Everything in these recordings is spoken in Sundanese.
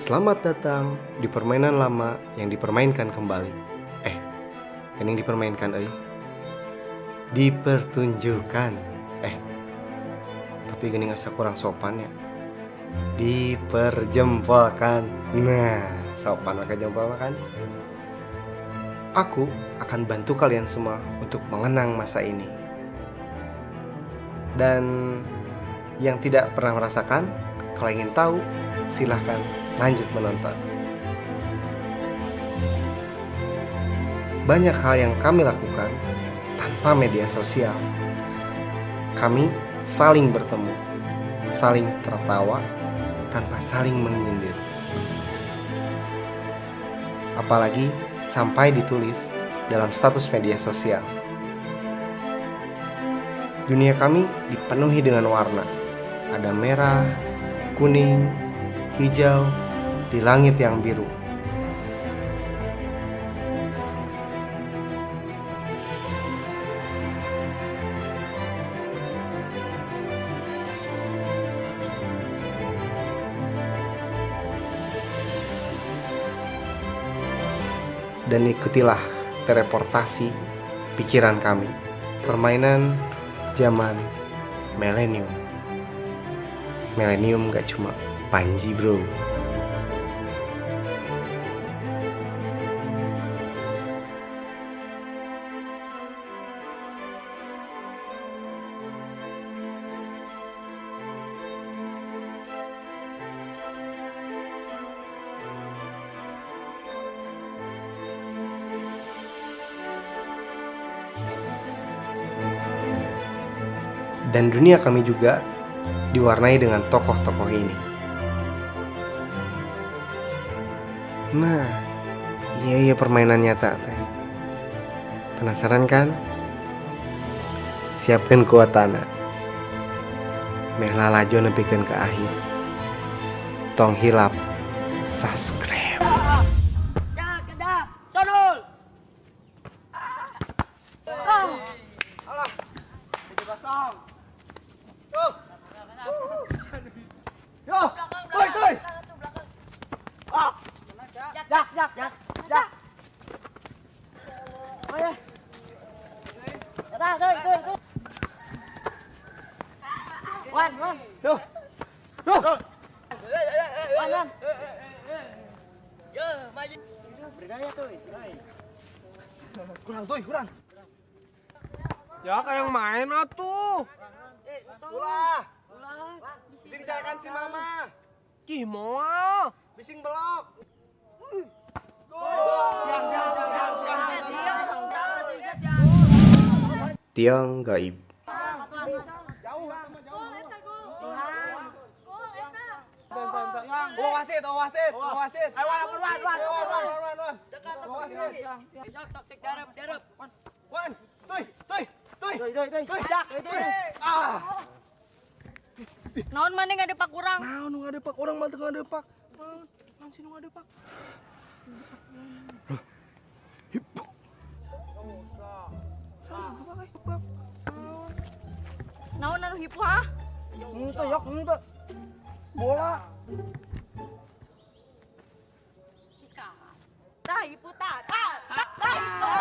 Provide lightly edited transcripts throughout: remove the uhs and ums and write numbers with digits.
Selamat datang di permainan lama yang dipermainkan kembali. Eh, gening dipermainkan euy. Dipertunjukkan. Eh, tapi gening asa kurang sopan ya. Diperjempolkan. Nah, sopan maka jempol kan. Aku akan bantu kalian semua untuk mengenang masa ini. Dan yang tidak pernah merasakan, kalau ingin tahu, silahkan lanjut menonton. Banyak hal yang kami lakukan tanpa media sosial. Kami saling bertemu, saling tertawa, tanpa saling menyindir. Apalagi sampai ditulis dalam status media sosial. Dunia kami dipenuhi dengan warna. Ada merah, kuning, hijau, di langit yang biru. Dan ikutilah teleportasi pikiran kami. Permainan zaman milenium. Milenium gak cuma Panji, bro. Dan dunia kami juga diwarnai dengan tokoh-tokoh ini. Nah, iya, permainan nyata teh. Penasaran kan? Siapkan kuotana. Meh lalajo nepikeun ka akhir. Tong hilap subscribe. Ya, kedah. Sonol. Alah, 7-0. Tuh. Yo, toi, toi. Ah. Jak, jak, jak, jak. Ayo. Dah, tuh, tuh, tuh. Wan, wan. Yo. Yo. Wan, wan. Berdaya tuh. Kurang tuh, kurang. Ya kayak yang main atuh. Ulah. Bising carakan si mama. Ih, moal. Bising belok. Tiang, tiang, tiang, tiang, tiang, tiang, tiang. Tiang gaib. Jauh, jauh. Oh wasit, oh wasit, oh wasit. Ayo, wan, wan, wan, wan, wan, wan, wan. Oh wasit. Darep, darep. Wan, tuy, tuy, tuy, tuy, tuy, tuy, jak, tuy. Ah. Naon maneh ngadepak urang? Naon nu ngadepak urang mah teu ngadepak. Naon, naon sih nu ngadepak? Hipu. Naon anu hipu ha? Henteu yok, henteu. Bola. Tah hipu tah, tah, tah, tah hipu.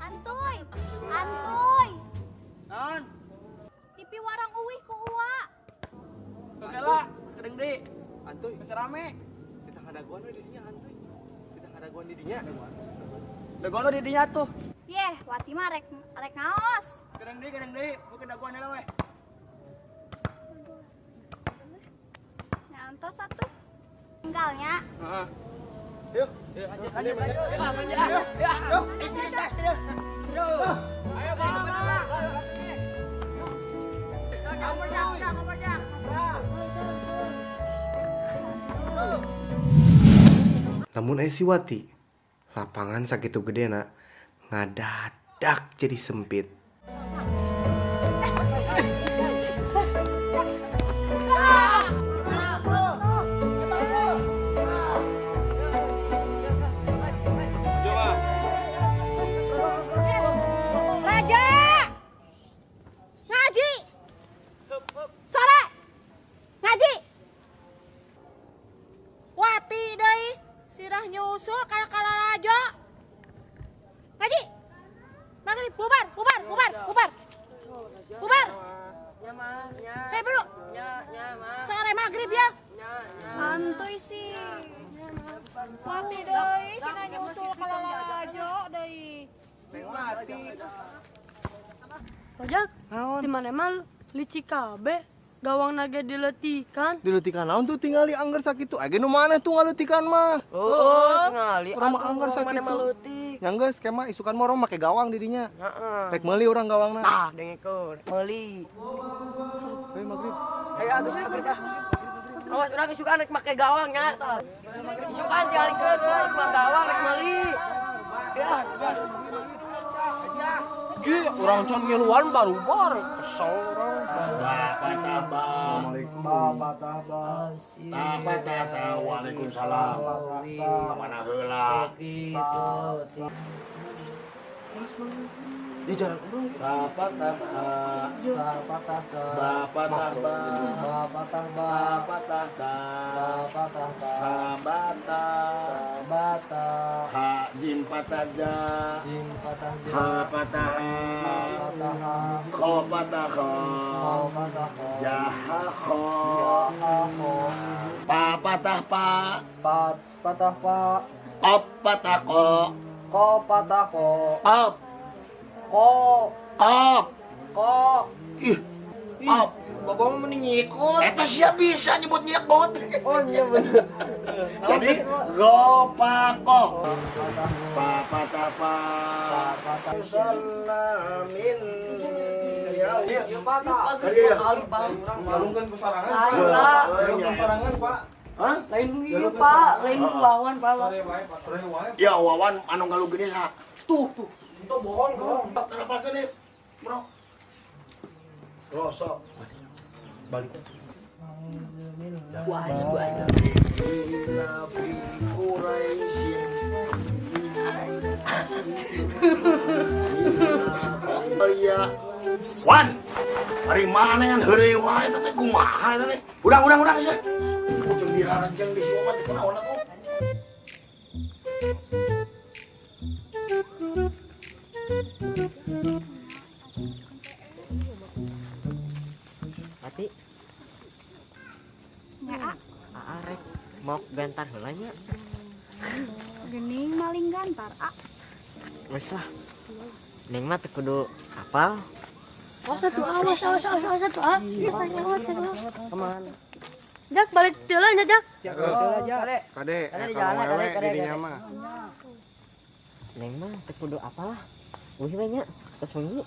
Antuy, antuy. Naon? Dipiwarang uwih ku Uwa. Kela, sekedeng deui. Antuy, Masih rame. kita ngadaguan we di dinya antuy. Kita ngadaguan di dinya. Dagoan di dinya tuh. Yeh, Wati mah rek rek ngaos. Kedeng deui, bukan dagoan heula we. Nyantos atuh. Tinggalnya. Heeh. Yuk, Lanjut, lanjut. Ya, ya. Eh, serius, ah, serius. Serius. Ayo, bawa. Namun eh si Wati, lapangan sakitu gedena ngadadak jadi sempit. Cenah nyusul kala-kala aja. Ngaji. Maghrib bubar, bubar, bubar, bubar. Bubar. Hei, bro. Sore maghrib ya. Antuy sih. Mati deui cenah nyusul kala-lalajo deui. Rojak, di mana emang licik kabeh gawang naga diletikan. Diletikan naon tuh tingali angger sakitu. Age nu mana tuh ngaletikan mah. Oh, tingali. Urang mah angger sakitu. Nya geus kema isukan mah urang make gawang di dinya. Heeh. Rek meuli urang gawangna. Tah, dengekeun. Meuli. Heuh maghrib. Ayo Agus maghrib ah. Awas urang isukan rek make gawang nya. Isukan tingalikeun urang rek make gawang rek meuli. Ya. Ji, urang can ngiluan barubar. Kesel urang. Bapak tabah. Bapak tabah. Bapak tabah. Waalaikumsalam. Mana heula? Di jalan urang. Bapak tabah. Bapak tabah. Bapak tabah. Bapak tabah. Bapak tabah. Bapak tabah. Sabata. Bata. Ha jim pataja. Jim patah ja. Ha patah ha. Patah ha. Kho patah kho. Patah kho. Jaha kho. Jaha kho. Pa patah pa. Pa patah pa. Op patah ko. Ko patah ko. Op. Ko. Op. Ko. Ih. Op. Bapak mah mending ngikut. Eta sia bisa nyebut nyebut. Oh iya bener. Jadi gopako. Pa patah pa. Salamin. Ya, Kali Bang. Galungkeun ku sorangan. Lain, Pak. Galungkeun sorangan, Pak. Hah? Lain ieu, Pak. Lain lawan, Pak. Ya Wawan anu ngalu gini sa. Tuh, tuh. Itu bohong, bohong. Kenapa gini? Bro. Rosok. Balik. Gua aja, gua aja. Ila fi Quraisyin. Iya. Wan, hari mana yang heureuy wae eta teh kumaha eta teh? Urang urang urang geus. Jeung diraranjang di semua mah teh kunaon atuh? Mati. Nya a. Aa rek mau gantar heula nya. Gening maling gantar a. Geus lah. Neng mah teu kudu apal. Awas atuh, awas, awas, awas, awas atuh, ah. Awas, awas, awas. Jak balik heula nya, Jak. Kade, kalau wewe di dinya mah. Neng mah teu kudu apal lah. Uih we nya, tos wengi.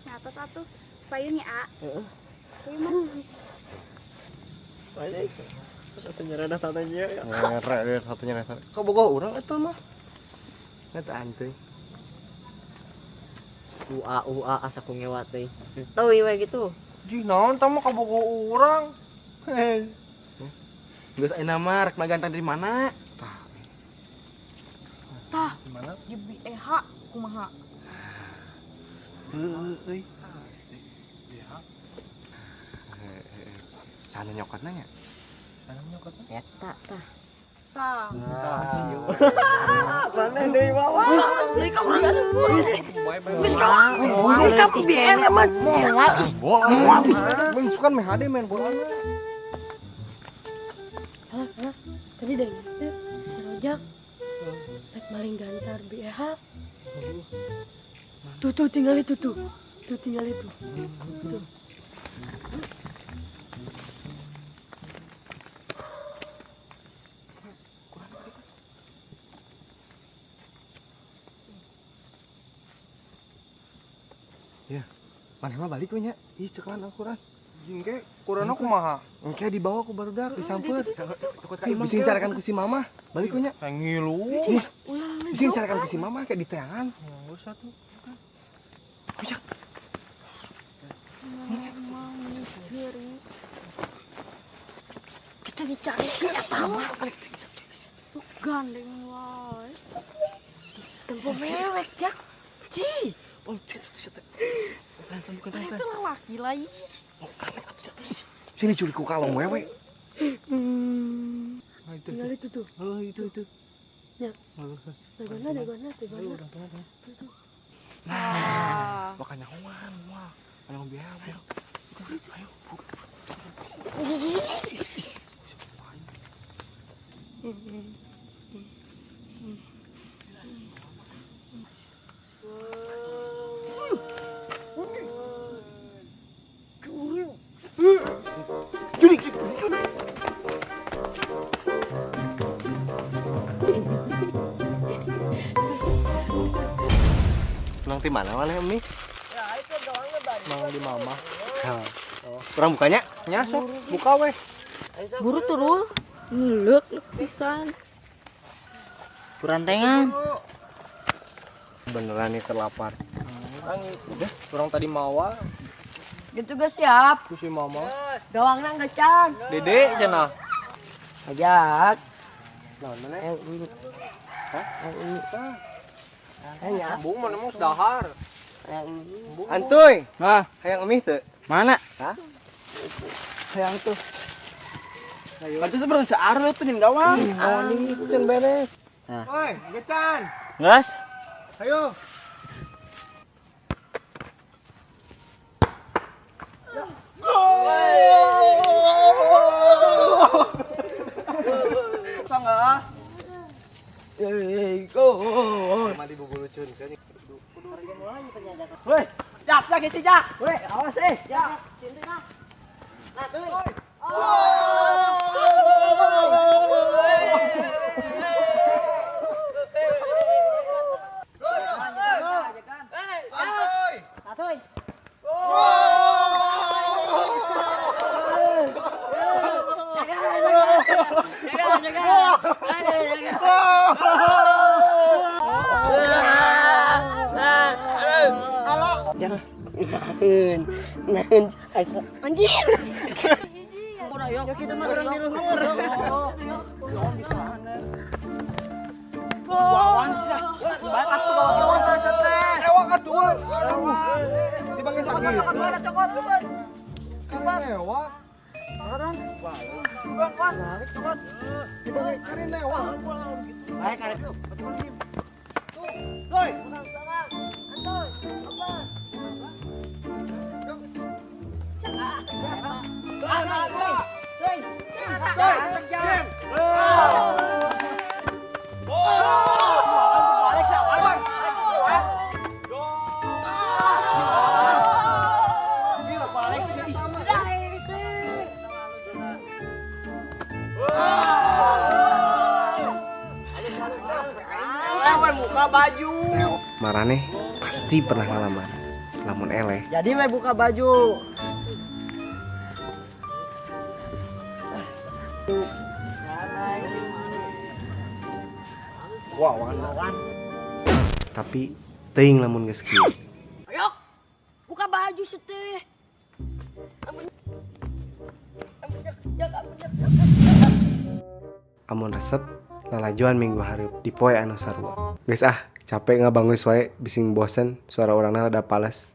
Nya atos atuh. Payun nya a. Heeh. Payun mah. Asa nyeredah tatanya ya. Ngerek deh satunya ngerek. Kok bogoh urang eta mah? Eta antuy. Ua ua asa ku ngewa teuing. Enteuy we gitu. Ji, naon tah mah kabogoh urang. Geus ayeuna mah rek magantang dari mana? Tah. Tah. Di mana? Di BEH kumaha? Heueuh euy. Sana nyokotna nya? Sana nyokotna? Eta tah. Sang. Mana deui Wawan? Deui ka urang. Geus ka urang. Ka BR mah moal. Moal. Meng sukan meh hade main bola. Alah, alah. Tadi deh si Rojak rek maling gantar BEH. Tuh tuh tinggal itu tuh. Tuh tinggal itu. Tuh. Ya, maneh mah balik we nya. Ih, cekelan Al-Qur'an. Jing ke Qur'anna kumaha? Engke dibawa ku barudak disampeut. Bisi carikan ku si mama. Balik we nya. Ngilu. Bisi carikan ku si mama kayak di teangan. Geus atuh. Ujak. Kita dicari siapa mah? Sok gandeng wae. Tempo mewek, Jak. Ci. Oh, bukan, bukan. Itu laki lah ih. Sini curi ku kalong wewe. Tinggal itu tuh. Oh, itu itu. Ya. Dagona, dagona, dagona. Nah, makanya wan, wah. Ayo biar, ayo. Ayo, buka. Nang di mana mana Mi? Mang di mama. Oh. Kurang bukanya? Nya sok, buka weh. Buru turun. Ngelek lek pisan. Kurantengan. Beneran nih terlapar. Udah, kurang tadi mawa. Gitu gak siap. Ku si mama. Gawangna nggak can. Dede cenah. Ajak. Naon mana? Hah? Embung mana mau dahar. Antuy. Nah, Hayang mie teu? mana? Hah? Hayang tuh. Ayo. Itu sebenarnya searul tuh jeung gawang. Oh, ini can beres. Nah. Woi, gecan. Ngelas. Ayo. Mandi bubulucun kan. Woi, jak, jak isi jak. Woi, awas eh, jak. Antuy. Jaga, jaga. Jaga, jaga. Nahan, nahan. Anjir. Ya kita mah urang di luhur. Wawan sih. Baik atuh bawa gawang teh teh. Ewak atuh. Dipanggil sakit. Mana cokot? Kan ewak. Bukan, Wan. Cokot. Dipanggil karin ewak. Baik karek. Woi. Balik sih, Wan. Balik buka baju. Marane pasti pernah ngalaman. Lamun eleh, Jadi we buka baju. tapi teuing lamun geus kieu. Ayo. Buka baju seteh. Amun resep lalajoan minggu hareup di poe anu sarua. Geus ah, capek ngabangus wae bising bosen suara urangna rada pales.